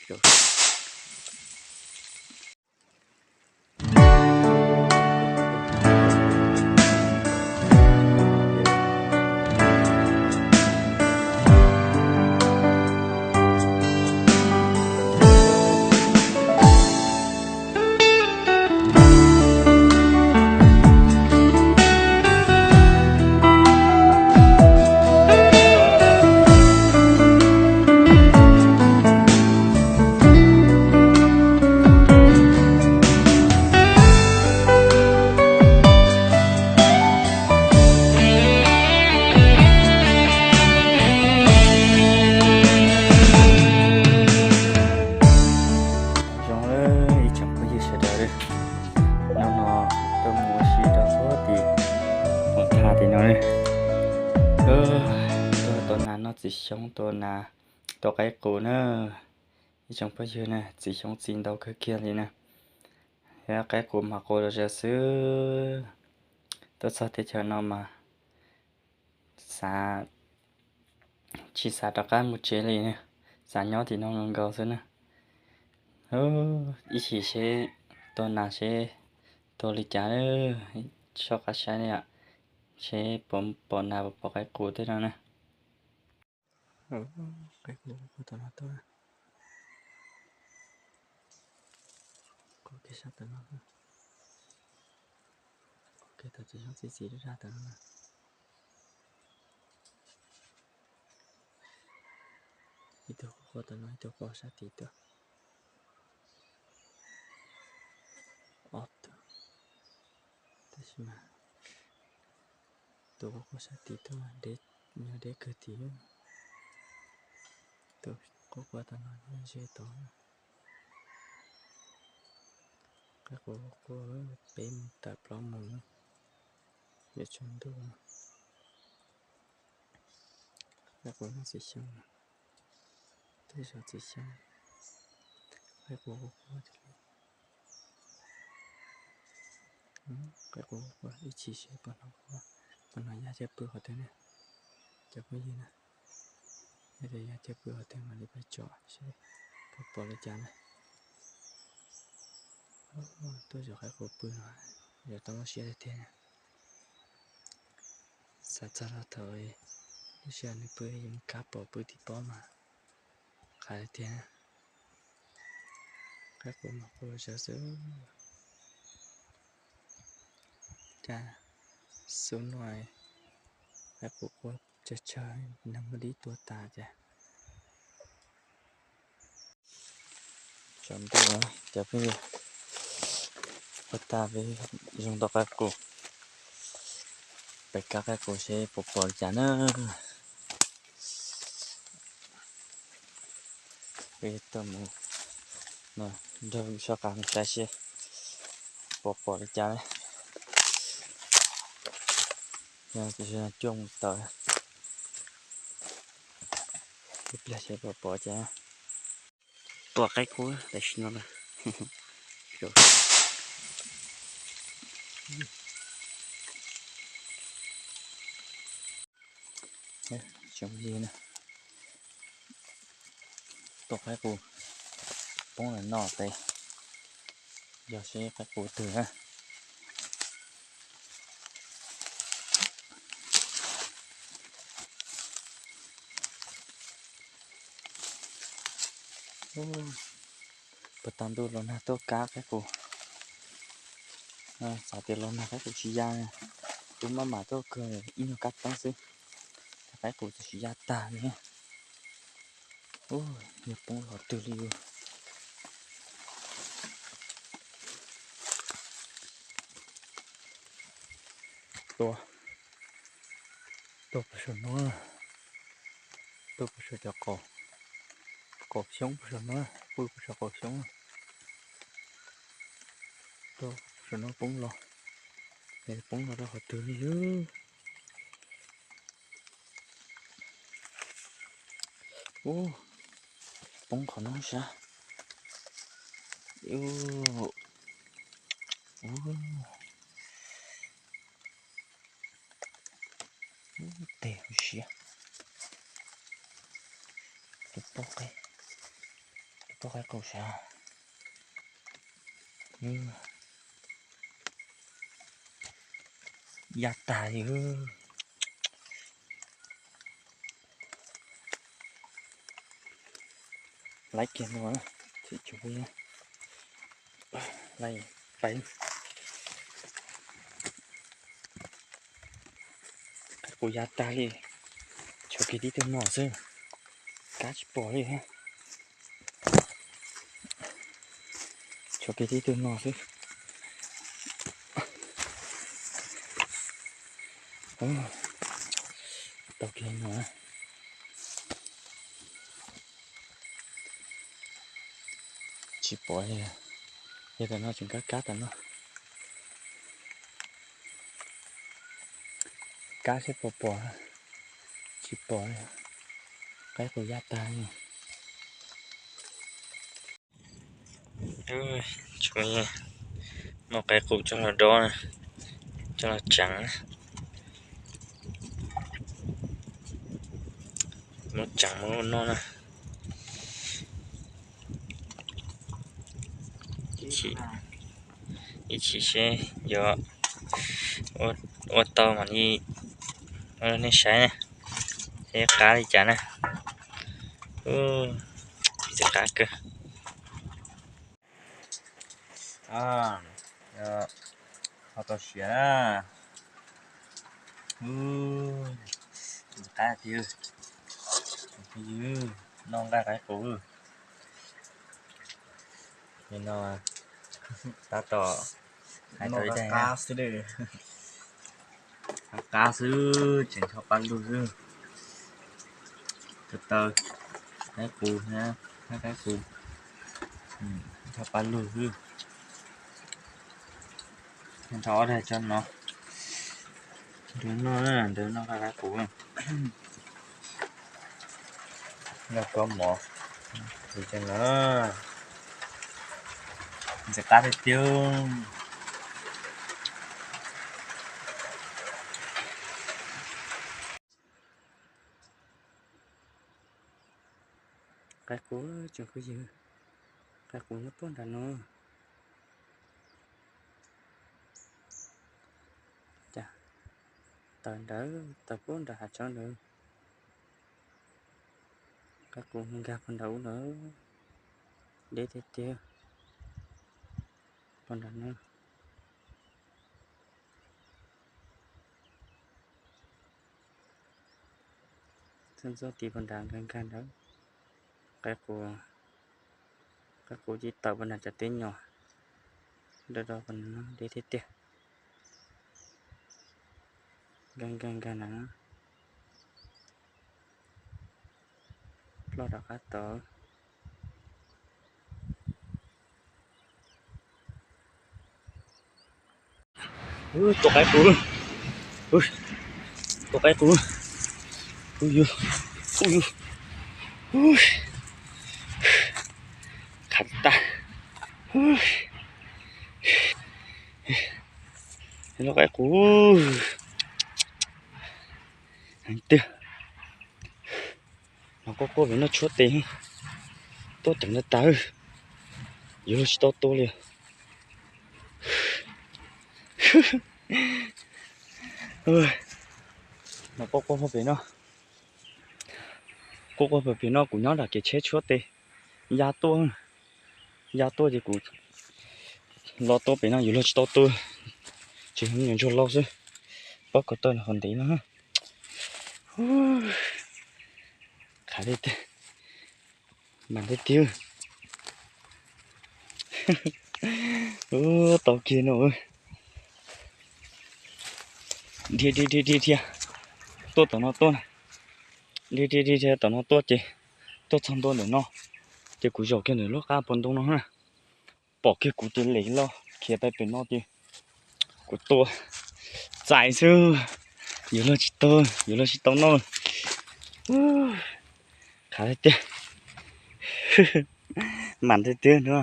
Rau Zoo lawm ib tsoom phooj ywg sawv daws, hnub no tuaj mus ua si rau puag tim Moos Thas tim no na. Tuaj tua nas noj txiv xyoob, tua nas, tua qaib qus na. Ib tsoom phooj ywg na, txiv xyoob txi ntau kawg kiag li na. Thiab qaib qus mas qua los zaws xwb. Tuaj txog teb chaws no mas xav, tsis xav rov qab mus tsev li na, xav nyob tim no nkaus nkaus xwb na. Ib chim seb tua nas seb tua li cas, soj qab saib li, seb puas pom nas puas pom qaib qus tej no na. Qaib qus kuj tom no tuaj, kuj kev sab tom no, kuj kev tom txiv xyoob txi txiv zaj tom no na. Ib tug quaj quaj tom no, ib tug quaj sab tid tuaj. Ob tug, tab sis mas tus quaj quaj sab tid tuaj deb, nyob deb kawg tid. Tus quaj quaj tom no nyob ze tod. Qaib qus quaj peb mus tawm plaub mus, yuav tsaus ntuj. Qaib qus noj txiv xyoob, tej zaum txiv xyoob, qaib qus quaj quaj. Qaib qus quaj ib chim seb puas hnov, puas hnov yaj cawj pw qhov twg ne, cov phooj ywg na. Yog tias yaj cawj pw qhov twg mam li pais tsom seb puas pom li cas na. Tuaj zov qaib qus pw no, zov tau muaj siab tiag tiag na. Xav txog rau thaum lub sij hawm nws pw, yeej kab pom pw tim pob mas qab tiag tiag na. Qaib qus mas quaj zaws xwb. Cas xub no qaib qus quaj tsawg tsawg, neeg muaj dib tuag tas ces. Tsaus ntuj cov phooj ywg, ua tas peb zoo tau qaib qus, peb kab qaib qus seb puas pom li cas na. Peb tuaj mus no, nrog soj qab mus saib seb puas pom li cas na. Yog tias cuaj mus tawm ib pliag seb puas pom cas. Tua qaib qus tam sim no lawm. Tsoom phooj ywg na, tua qaib qus poob los noj peb, yog seb qaib qus twg na. Puag ta ntuj los nag tuaj kab qaib qus. Xav tias los nag qaib qus tsis ya, twb maj mam tuaj kawg ib nyuag kab teeb xwb, qaib qus txawm tsis ya tag li. Ub, yog poob los twg li. Tua, tua puag saum no, tua puag saum cov qaum, qaum xyoob puag saum no, pw puag saum qaum xyoob. Tua puag saum no poob los, poob los rau qhov twg li. Ub, poob qhov no sab. Ub, ub, tes hauv siab. Tus poj qe, tus Tuaj qaib qus sav, ya tag li. Laiv kiag no, laiv pais. Qaib qus ya tag li, tshuav kiag tib tug no xwb, kab tsis pom li. Tshuav kiag tib tug no xwb. Tau kiag no. Tsis pom li, yog tam no tseem kab kab tam no. Kab seb puas pom, tsis pom li, qaib qus ya tag li. Tsuas muab qaib qus coj los dob na, coj los tseev na. Muab tseev muab noj na. Ib chim seb yuav ua tau mam li ua rau nej saib na, seb qab li cas na. Ntxim qab kawg. Ho tau siav na. Ntxim qab tiag. Noj nqaij qaib qus. Nim no tab tom hais tau ib daig qab xwb, qab xwb tseem ncho paj lug xwb. Taw taw, qaib qus, qaib qus, ncho paj lug xwb. Nrho ob daig tso no, nrog noj, nrog noj qaib qus. Noj kua mov, ntxim qab tiag tiag. Qaib qus tsoom phooj ywg, qaib qus nyob puag nram no. Cas taws ntawd taws puag nram hav tsawb ntawd. Qaib qus nkag puag nram ub ntawd, deb tiag tiag puag nram no. Txog ntxuaj tiv puag nrad nkag nkag ntawd. Qaib qus, qaib qus ces tawm puag nrad cov teb nyom, do do puag nrad no deb tiag tiag. Nkag nkag nkag ntawd, ploj rov qab tod. Tua qaib qus, tua qaib qus, ua yus, ua yus, khav tag. Lub qaib qus heev tiag. Mas quaj quaj pem no tshuab tes, tuaj ceev tag tag, yuav luag tsis tau tua li. Mas quaj quaj pem no, quaj quaj pem no kuv nyob nram kev tsheb tshuab tes, ya tuaj, ya tuaj ces kuv los tuaj pem no yuav luag tsis tau tua, tsis heev nyuam ntsuag laus xwb, pob kws tawg qhov ntev no. Khav tiag tiag, mas tiag tiag. Tau kiag no. Dhia dhia dhia dhia dhia tuaj tom no tuaj, dhia dhia dhia dhia tom no tuaj ces tuaj txog ntua ntawm no ces kuv zaum kiag ntawm lub qab puag ntoo no na. Pom kiag kuv ces lem los khiav pais pem no ces kuv tua txais xwb, yuav luag tsis tau, yuav luag tsis tau noj. Khav tiag tiag, mas tiag tiag no.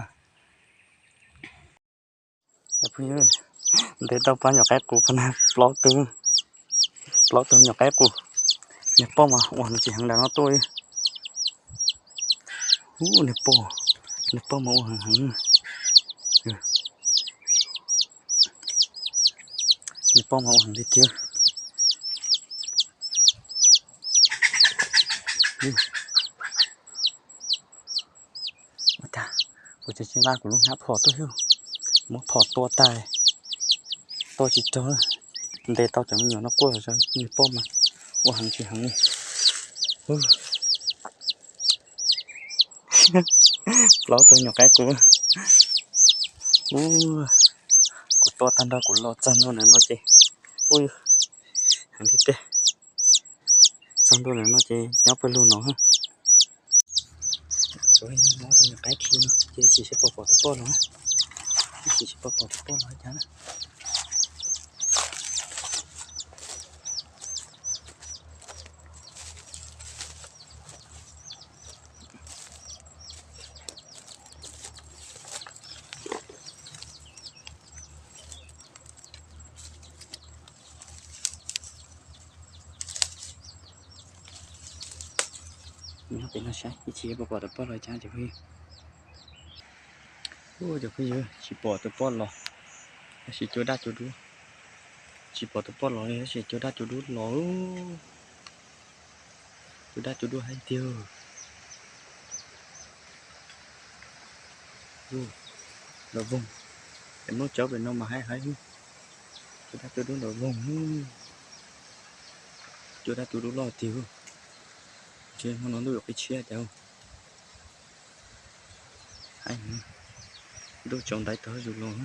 Ntes tau pab nyuam qaib qus, plaub tug, plaub tug nyuam qaib qus. Niag poj mas ua nws tsis heev ntawm no tuaj. Ub, niag poj, Nws poj mas ua heev heev. Nws poj mas ua heev li tiag. Ua cas kuv tseem tsis nqa kuv lub hnab phom tuaj xwb, muab phom tua tag, tua tsis raug. Ntes tau cov me nyuam no quaj zom zaws, nws poj mas ua heev tsis heev li. Plaub tug nyuam qaib qus. Kuv tua tag nrho kuv los txog ntua ntawm no ces, ua heev li tiag. Txog ntua ntawm no ces nyob pawg lug no. Tsuav muab tus nyuam qaib khi no ces ib chim seb puas pom tus poj los, ib chim seb puas pom tus poj los cas na. Nyob pem no saib ib chim puas pom tus poj los cas cov phooj ywg. Ua cov phooj ywg, tsis pom tus poj los, tab sis cua daj cua dub. Tsis pom tus poj los li tab sis cua daj cua dub los. Cua daj cua dub hais tiag. Nram voog, es muab tsaub pem no mas haib haib. Cua daj cua dub nram voog. Cua daj cua dub loj tiag. Ntshe hmo no ntuj yuav qhib tshiab cas. Haib, ntuj tsaus ntais tag zuj zus los.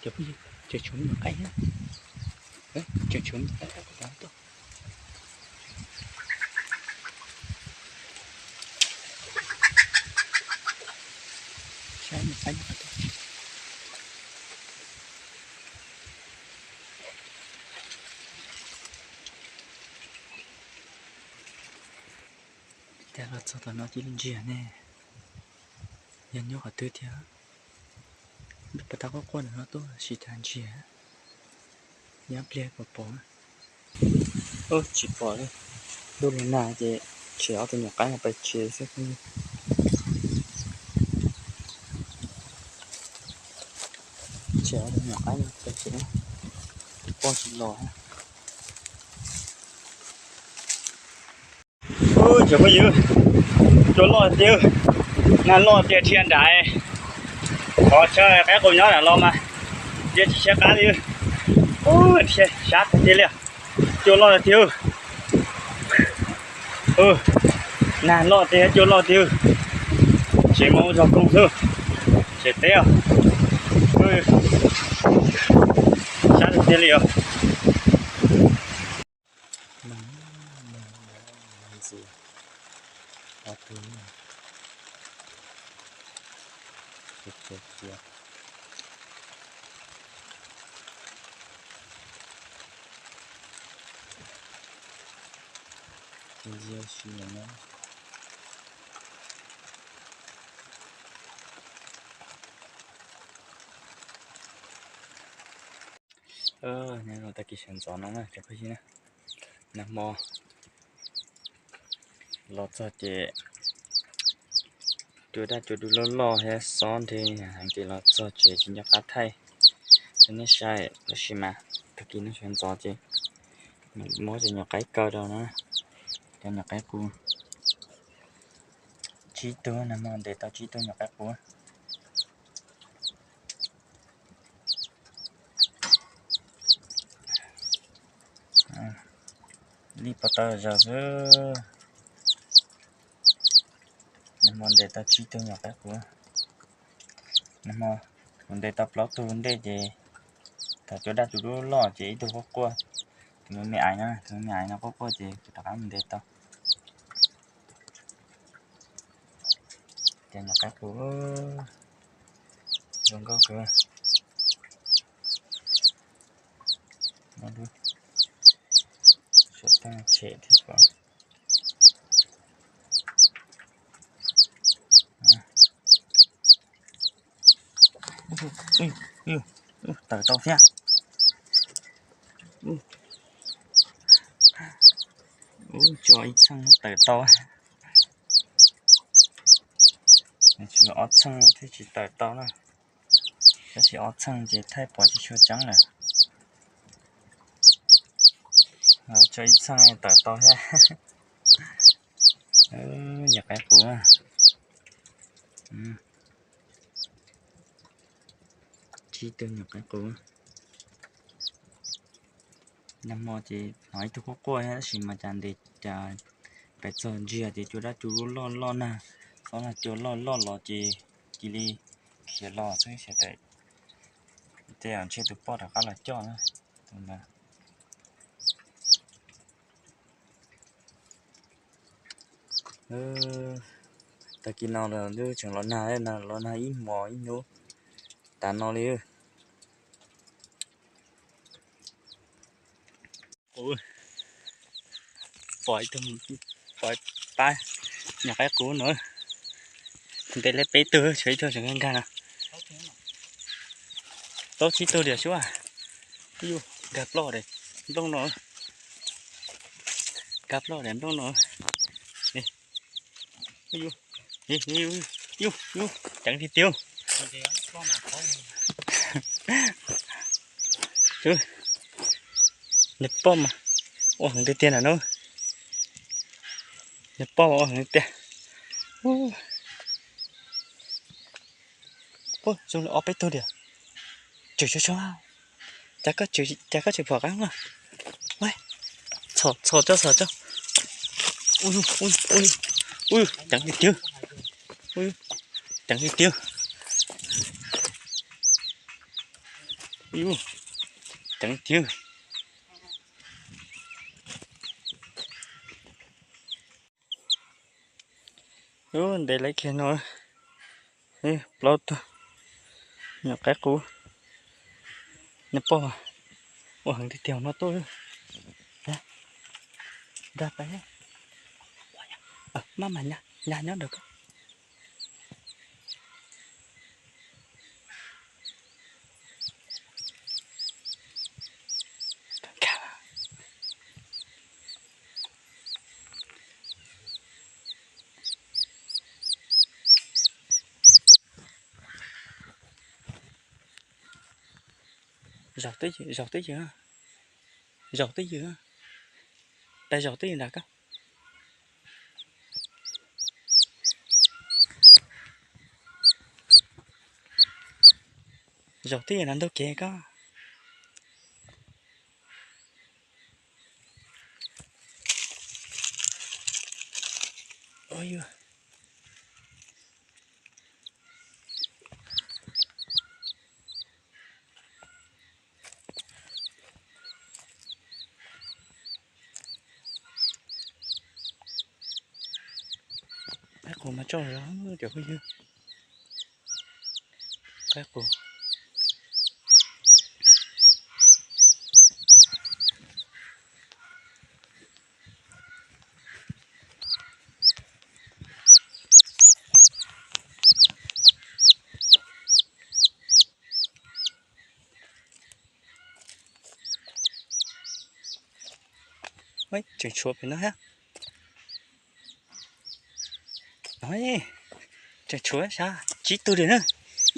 Cov phooj ywg, tseem tshuav me nyuam qaib, tseem tshuav me nyuam qaib tuaj. Saib me nyuam qaib. Tiag, los txog tom no cia li ntsiag ne. Yog nyob qhov twg thiab, pas tau quaj quaj ntawm no tuaj sis tas ntsiag. Yog pliag pom pom. Tsis pom li. Ntuj los nag ces tshem ob tug nyuam qaib no pais tsev xwb. Tshem ob tug nyuam qaib no pais tsev, poj tsis los. Cov phooj ywg, cua loj tiag, nag loj tiag dhia nrad. Qhov chaw qaib qus nyob nram los mas dhia tsis sab qab li. Dhia sab tiag li. Cua loj tiag. Nag loj tiag, cua loj tiag. Tsev mas ua zog koog xwb. Tsev teb os. Sab tiag li os. Nyob rau tag kis sawv ntxov no na cov phooj ywg na, nag hmo los txog ces cua daj cua dub loj loj thiab xob nreg heev ces los txog tsev tsis nco qab thaij rau nej saib, tab sis mas tag kis no sawv ntxov ces muab cov nyuam qaib kaw rau na, cov nyuam qaib qus tsib tug, nag hmo ntes tau tsib tug nyuam qaib qus. Li pov tawm zog xwb. Nag hmo ntes tau tsib tug nyuam qaib qus. Nag hmo kuv ntes tau plaub tug ntej ces thaum cua daj cua dub loj ces ib tug quaj quaj, tus me me aiv no, tus me me aiv no quaj quaj ces kuv rov qab mus ntes tau cov nyuam qaib qus zoo nkauj kawg. Suav tag tshem thiab ko. Tawm tau thiab. Ub, tso ib txheej tawm tau. Tshuav ob txheej thiab tsis tawm tau na. Tab sis ob txheej ces thaij pom tsis tshua tseeb lawm. Tshuav ib txheej tawm tau thiab. Nyuam qaib qus. Tsib tug nyuam qaib qus. Nag hmo ces hnov ib tug quaj quaj thiab tab sis mas cas ntes cas pem txog ntsiag ces cua dab cua loj loj nag, xob nag cua loj loj los ces cia li khiav los xwb xyov. Tej zaum ntshe tus poj rov qab los coj na. Tus ntawd. Tag kis no los twb tseem los nag, los nag ib hmos ib hnub tas no li. Pom ib tug, pom pab nyuam qaib qus no. Ntes li peb tug, tshuav ib tug tseem nkag no. Plaub tsib tug diam xwb. Yus nkag plaub daim nplooj no. Nkag plaub daim nplooj no. Yus, yus, ceev tiag tiag. Nws poj mas ua heev tiag tiag na no. Nws poj mas ua heev tiag. Zoo li ob peb tug diam. Tswm tso tso. Cas koj tswm, cas koj tswm phom qab na. Txhom txhom tso txhom tso. Ui, ui, ui, ceev tiag tiag. Ui, ceev tiag tiag. Ui, ceev tiag. Ub, ntes lawv kiag no. Plaub tug nyuam qaib qus. Nws poj ua heev tiag tiag no tuaj. Nkag pais, maj mam nyas nyob ntawm koj. Zaum twj ywm, zaum twj ywm, zaum twj ywm, pais zaum twj ywm nram koj. Zaum twj ywm nram ntug kev koj. Qaib qus mas tsaug zog cov phooj ywg. Qaib qus. Tseem tshuav pem no thiab. Tseem tshuav sab tsib tug li na.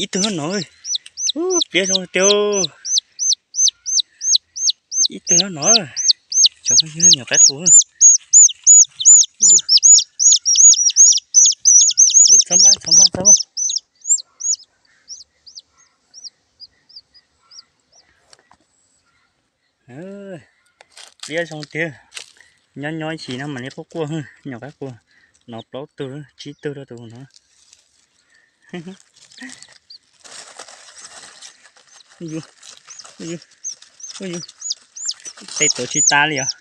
Ib tug nyob no. Ub, pliab zoo tiag. Ib tug nyob no. Tsoom phooj ywg, nyuam qaib qus. Ub, txhob maj, txhob maj, txhob maj. Pliab zoo tiag. Nyob nyob ib chim no mam li quaj quaj, nyuam qaib qus no plaub tug, tsib tug rau tus no. Tej tuav tsis tas li os.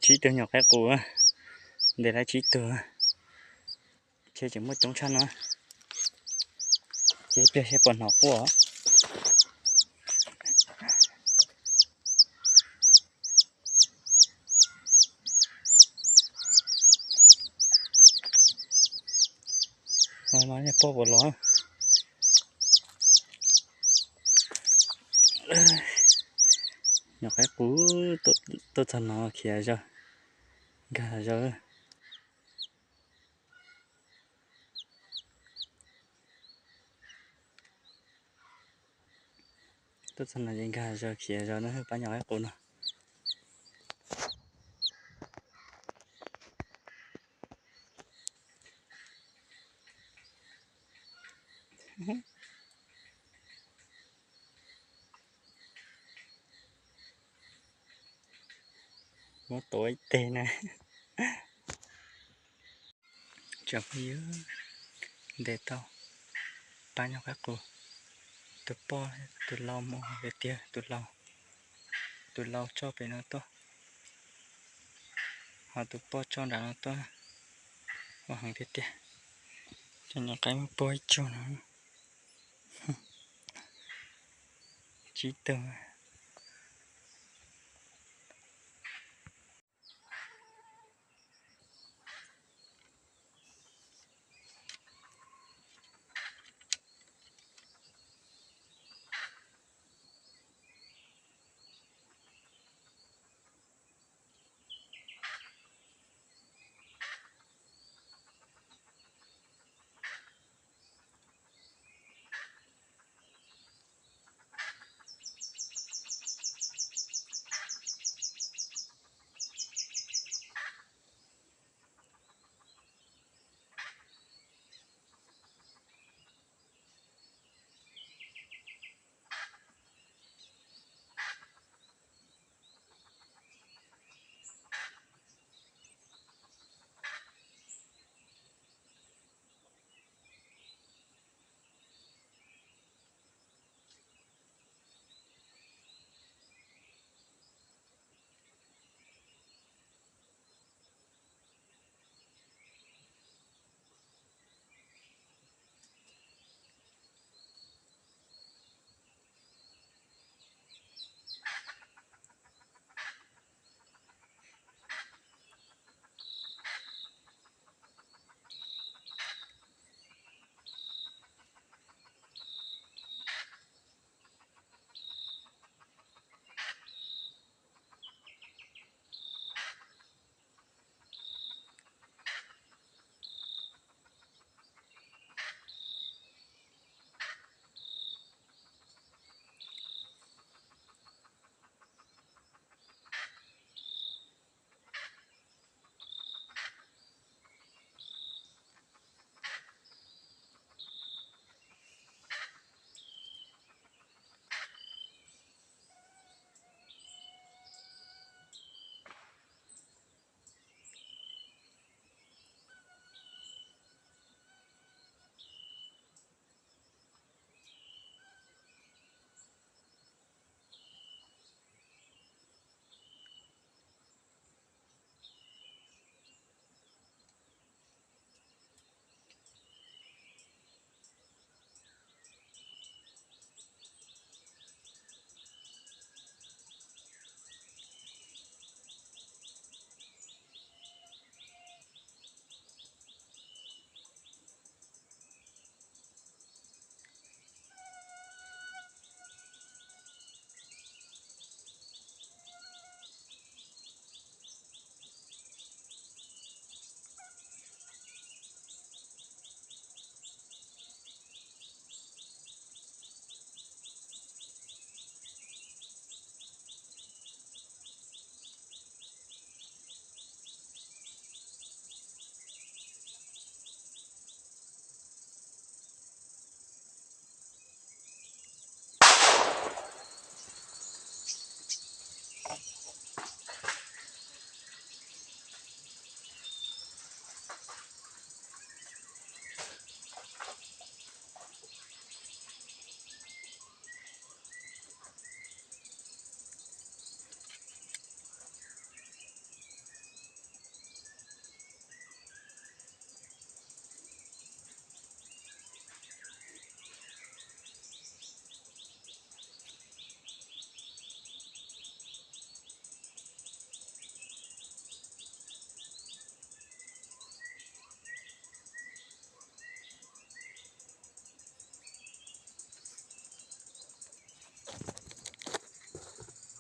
Tsib tug nyuam qaib qus, ntes lawv tsib tug. Ces tseem muaj coob tshaj no. Ces ib pliag seb puas hnov quaj. Poj puas los? Nyuam qaib qus tuaj txog no khiav zog, nkag zog. Tuaj txog no ces nkag zog khiav zog no, pab nyuam qaib qus no. Muab tuav ib teg na. Tsoom phooj ywg, ntes tau pab nyuam qaib qus, tus poj tus lau mus tiag tiag, tus lau, tus lau tso pem no tuaj, ho tus poj tso nram no tuaj, ua heev tiag tiag. Cov nyuam qaib muab puag ib tsuag no, tsib tug.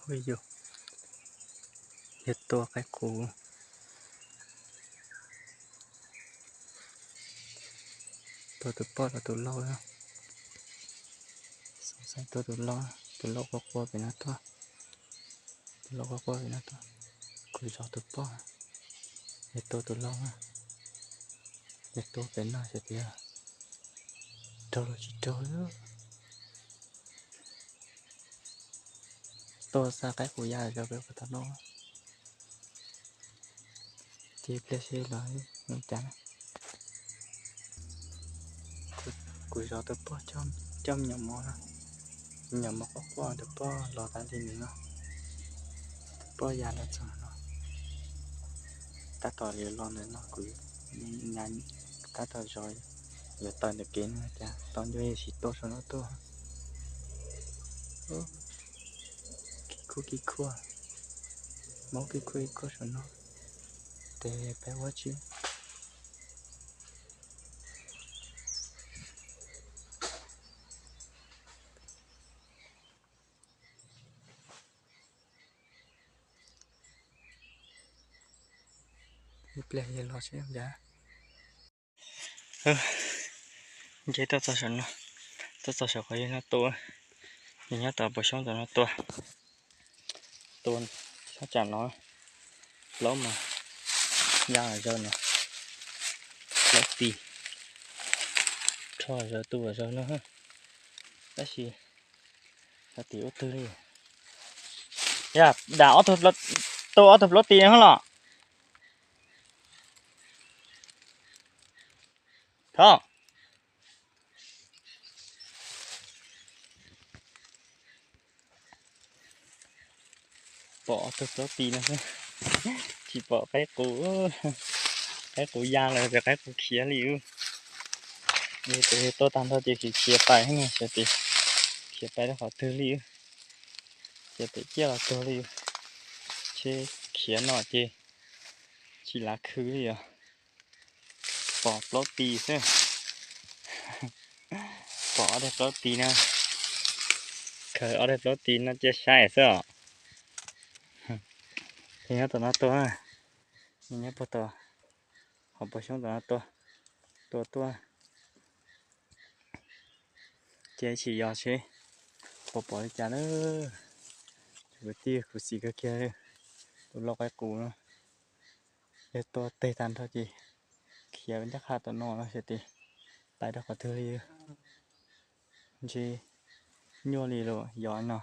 Ua yog, yog tua qaib qus, tua tus poj los tus lau? Xav tua tus lau. Tus lauj quaj quaj pem no tuaj. Tus lauj quaj quaj pem no tuaj. Kuv zov tus poj. Yog tua tus lauj, yog tua pem no xyov tias raug los tsis raug. Tuaj xa qaib qus ya zov pem puag tom no. Ces pliag seb los cas na. Kuv zov tus poj coj me nyuam mov no. Me nyuam mov quaj quaj, tus poj los tas li ntawm no. Tus poj ya los txog no. Tab tom li los ntawm no kuv tab tom zov, yuav tawm ntawm kev no cas tau ncauj yeej tsis tuaj saum no tuaj. Kib khuab kib khuab, maub kib khuab kib khuab saum no. Tes peb ua tsi. Ib pliag yog los seb cas. Nce tuaj txog saum no, tuaj txog saum qhov yog no tua, nws nyob tom puas xyoob tom no tua. Tua thaj tsam no, plaub mas ya zaws no, plaub tis, rho zaws tu zaws no, tab sis xyov tim ub twg li. Yog dam ob tug, tua ob tug plaub tis no los. Thov. Pom ob tug plaub tis no xwb, tsis pom qaib qus. Qaib qus ya lawm ces qaib qus khiav li. Tus tuaj tag nrho ces khiav khiav pais xwb no, xyov tias khiav pais rau qhov twg li. Xyov tias ciaj los tuag li. Tsheb khiav no ces tsis lav khw li os. Pom plaub tis xwb. Pom ob daig plaub tis no, khaws ob daig plaub tis no cia saib xwb os. Nyob tom no tua, nyob puag tom, hauv paus xyoob tom no tua, tua tuaj. Ces tsis yog seb puas pom li cas na. Cov kwv tij, kuv xav kawg kiag tus lau qaib qus no, yog tua teg tag nrho ces khiav ncaj qha tom no no xyov tias pais rau qhov twg li. Ntshe nyuaj li lawm yog no.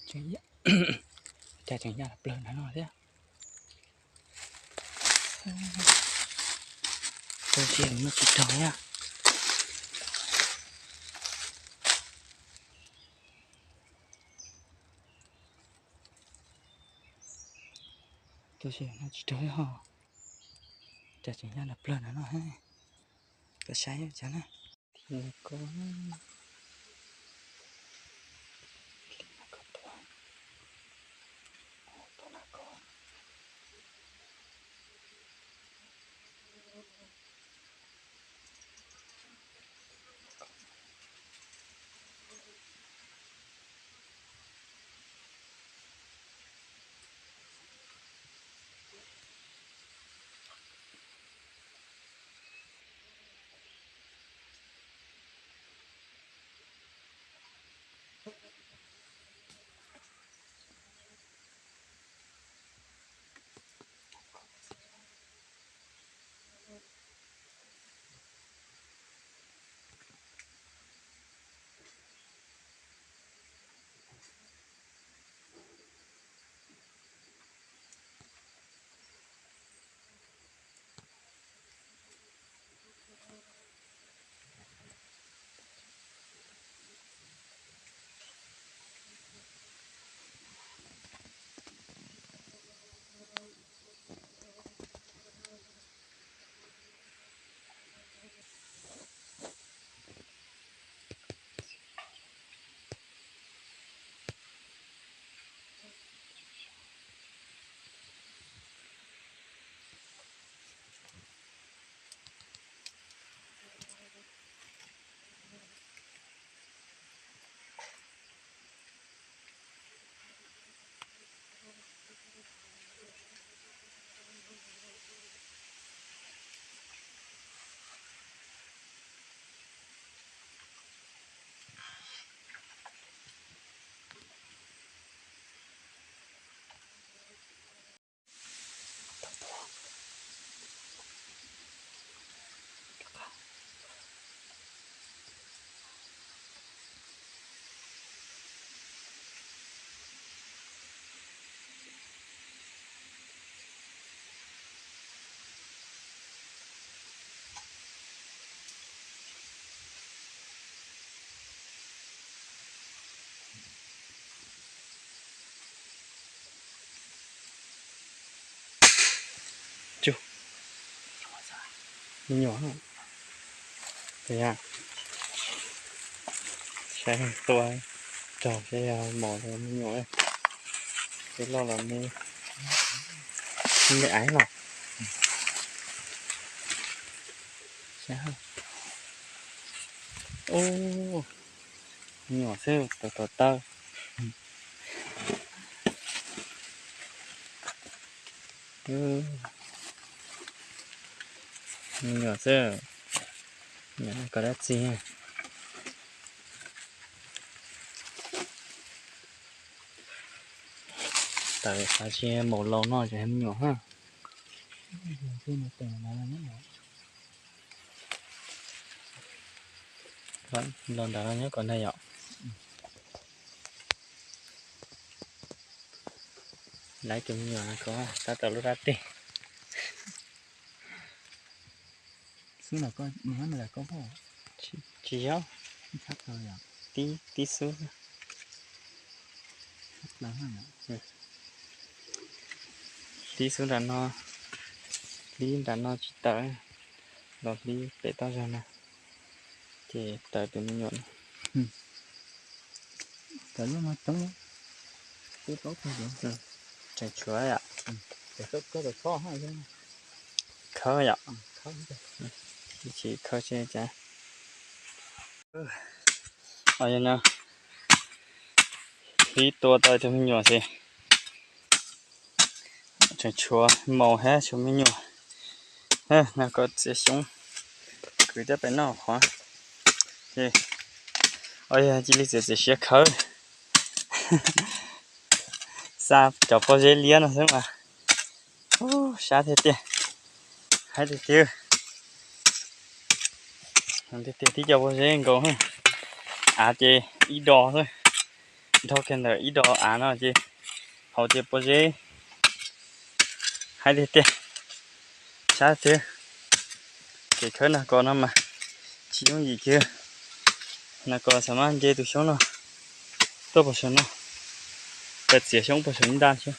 Cas tseem ya plawg ntawm no thiab. Tab sis muaj tsis raug thiab. Tab sis no tsis raug ho. Cas tseem ya plawg ntawm no. Koj saib cas na. Cug, me nyuam, saib tua raug seb yog mos los me nyuam, peb loj los me, me aiv los. Ub, me nyuam xwb, tawv tawv tawv. Me nyuam xwb, kom dab tsi. Tawm xav tsis maum laus no ces me nyuam ha. Los ntawd nyob kom na yom. Laiv tus me nyuam ko tab tom lub dab teg. Xwb los koj, nws nyob nws koj pom. Tsis yog, tib, tib xub. Tib xub nram no, hlib nram no tsis tawm, los hlib pem toj zog na, ces tawm tus me nyuam no. Tseem tshuav yom, khawb yom, tsis khawb seb cas. Hlib tua tau tus me nyuam xwb. Tseem tshuav maum thiab tshuav me nyuam. No koj txiav xyoob, kwv coj pem noj qhuav. Yog cia li txiav txiav siav khawb, xa cov pob zeb liab no xwb mas. Sab tiag tiag, haib tiag tiag, tib co pob zeb nkaus, av ces ib dos xwb. Dhau kiag ntawm ib dos av no ces hauv ces pob zeb haib tiag tiag. Sab xwb, kev khawb nag kos no mas tsis yooj yim kiag. Nag kos xav mas nce tus xyoob no tuaj puag saum no, txiav xyoob puag saum ib nta xwb.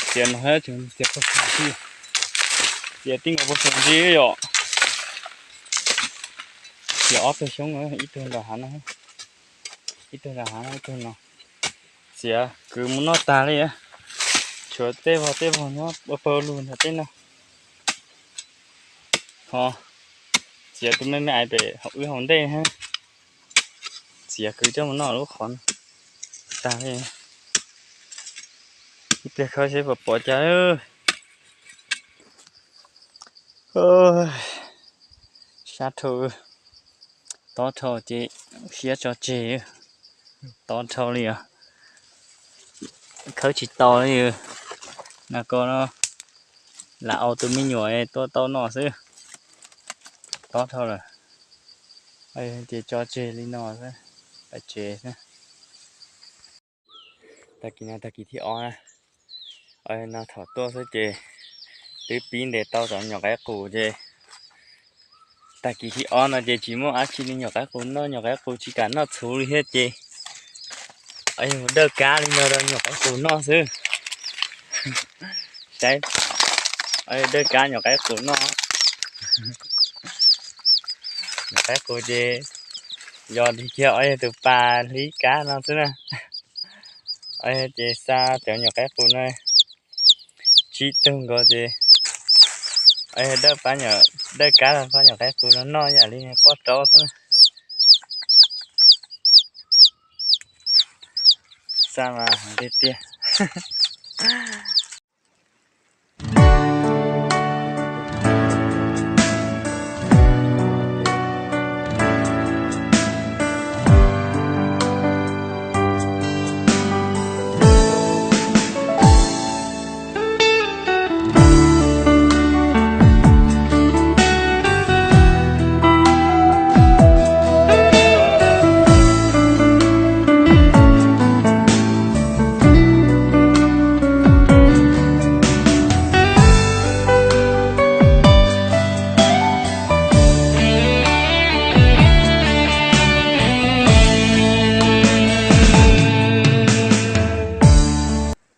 Txiav no tseem txiav puag saum ntsis, txiav tib nkaus puag saum ntsis yom. Txiav ob tug xyoob, ib tug nram hav no, ib tug nram hav no, ib tug no. Txiav kwv mus noj tag li, tshuav tej vog tej vog nyob ua pawg lug nram tej no. Ho txiav tus me me ais pem wb hauv ntej, txiav kwv coj mus noj lub qhov no tag li. Ib pliag khawb seb puas pom cas. Sab dhau, tob dhau ces siab tso tseg, tob dhau li os. Khawb tsis tau li. Nag kos no lam au tus me nyuam tuaj tau noj xwb, tob dhau lawm. Ces tso tseg li no xwb, pais tsev xwb. Tag kis no tag kis thib ob na, no thaum tuaj xwb ces twb pib ntes tau cov nyuam qaib qus ces tag kis thib ob no ces tsis muaj dab tsi li nyuam qaib qus noj, nyuam qaib qus tsis kam noj txhuv li thiab ces dawj kab li no rau nyuam qaib qus noj xwb. Saib, dawj kab nyuam qaib qus noj. Nyuam qaib qus ces yog tig kiag ob yog tus pas hlib kab no xwb na. Ob yog ces xa cov nyuam qaib qus no tsib tug nkaus ces ob yog dawj pab, dawj kab pab nyuam qaib qus no noj yam li poj raub xwb na. Xa mas tiag tiag.